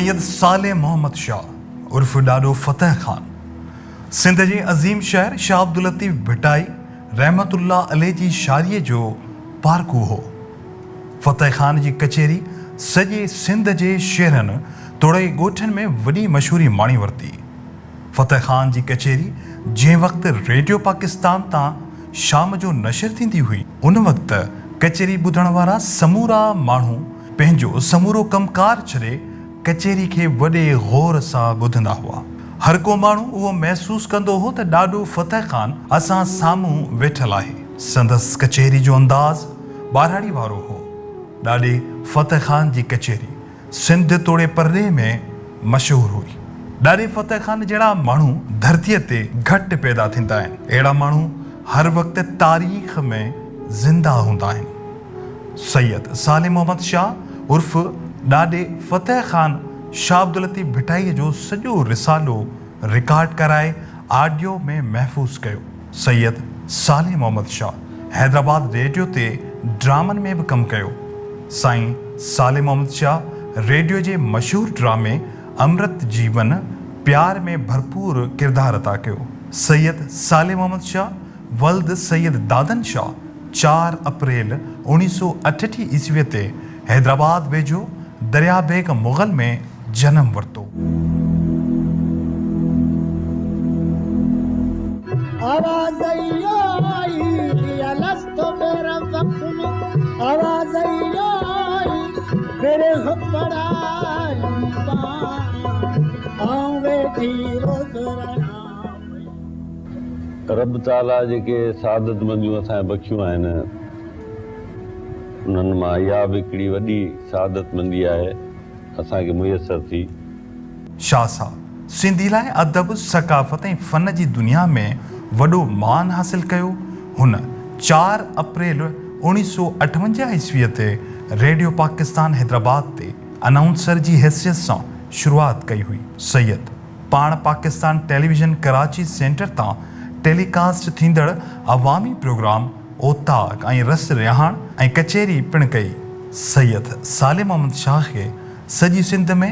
سيد صالح محمد شاهه عرف ڏاڏو فتح خان سنڌ جي عظيم شاعر شاهه عبداللطيف ڀٽائي رحمة الله عليه جي شاعريء جو پارکو هو. فتح خان جي ڪچهري سڄي سنڌ جي شهرن توڙي ڳوٺن ۾ وڏي مشهوري ماڻي ورتي. فتح خان جي ڪچهري جنهن وقت ريڊيو پاڪستان تان شام جو نشر ٿيندي هئي، ان وقت ڪچهري ٻڌڻ وارا سمورا ماڻهو پنهنجو سمورو ڪم ڪار ڇڏي ڪچهري کي وڏي غور سان ٻڌندا هئا. هر ڪو ماڻهو اهو محسوس ڪندو هو ته ڏاڏو فتح خان اسان سامهون ويٺل آهي. سندس ڪچهري جو انداز ٻهراڙي وارو هو. ڏاڏي فتح خان جي ڪچهري سنڌ توڙي پرڏيهه ۾ مشهور هئي. ڏاڏي فتح خان جهڙا ماڻهو ڌرتيء تي گهٽ پيدا ٿيندا آهن. اهڙا ماڻهو هر وقت تاريخ ۾ زنده هوندا آهن. سيد صالح محمد شاهه عرف ڏاڏي فتح خان شاهه عبداللطيف ڀٽائيء جو سڄو رسالو رڪارڊ ڪرائي آڊيو ۾ محفوظ ڪيو. سيد صالح محمد شاهه حيدرآباد ريڊيو تي ڊرامن ۾ به ڪم ڪيو. سائين صالح محمد شاهه ريڊيو جي مشهور ڊرامي امرت جيون پيار ۾ ڀرپور ڪردار ادا ڪيو. سيد صالح محمد شاهه ولد سيد دادن شاهه چار اپريل اوڻيهه سو اٺٽيهه عيسويء تي حيدرآباد ويجهو دريا بيگ مغل ۾ جنم ورتو. آواز اهو آئي الست بربڪم آواز اهو آئي ورهه پڙايم پاڻ آئون ويٺي روز رڙان پئي. رب تعاليٰ جيڪي سعادتمنديون اسان کي بخشيون آهن، انهن مان اها به هڪڙي وڏي سعادتمندي آهي، اسان کي ميسر ٿي. شاهه صاحب سنڌي لاء ادب، ثقافت ۽ فن جي دنيا ۾ وڏو مان حاصل ڪيو. هن چار اپريل اوڻيهه سو اٺونجاهه عيسويء تي ريڊيو پاڪستان حيدرآباد تي انائونسر جي حيثيت سان شروعات ڪئي هئي. سيد پاڻ پاڪستان ٽيليويزن ڪراچي سينٽر تان ٽيلي ڪاسٽ ٿيندڙ عوامي پروگرام اوطاق ۽ رس رهاڻ ۽ ڪچهري پڻ ڪئي. سيد صالح محمد شاهه کي سڄي سنڌ ۾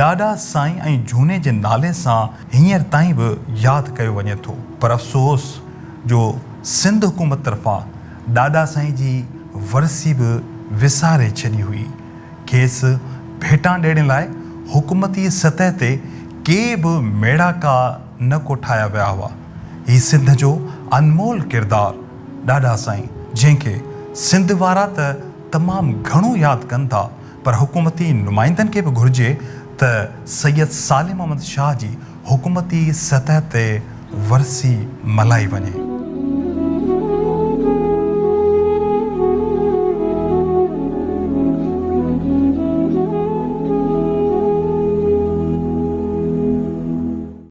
ڏاڏا سائين ۽ جهوني جي نالي سان هينئر تائين به ياد ڪيو وڃي ٿو پر افسوس جو سنڌ حڪومت طرفان ڏاڏا سائين جي ورسي به وساري ڇڏي هئي. کيس ڀيٽان ڏيڻ لاء حڪومتي سطح تي ڪي به ميڙاڪا نه ڪوٺايا ويا هئا. هي سنڌ جو انمول ڪردار ڏاڏا سائين جنهن کي سنڌ وارا ته تمام گهڻو ياد ڪن ٿا پر حڪومتي نمائندن کي به گهرجي ته سيد صالح محمد شاهه جي حڪومتي سطح تي ورسي ملهائي وڃي.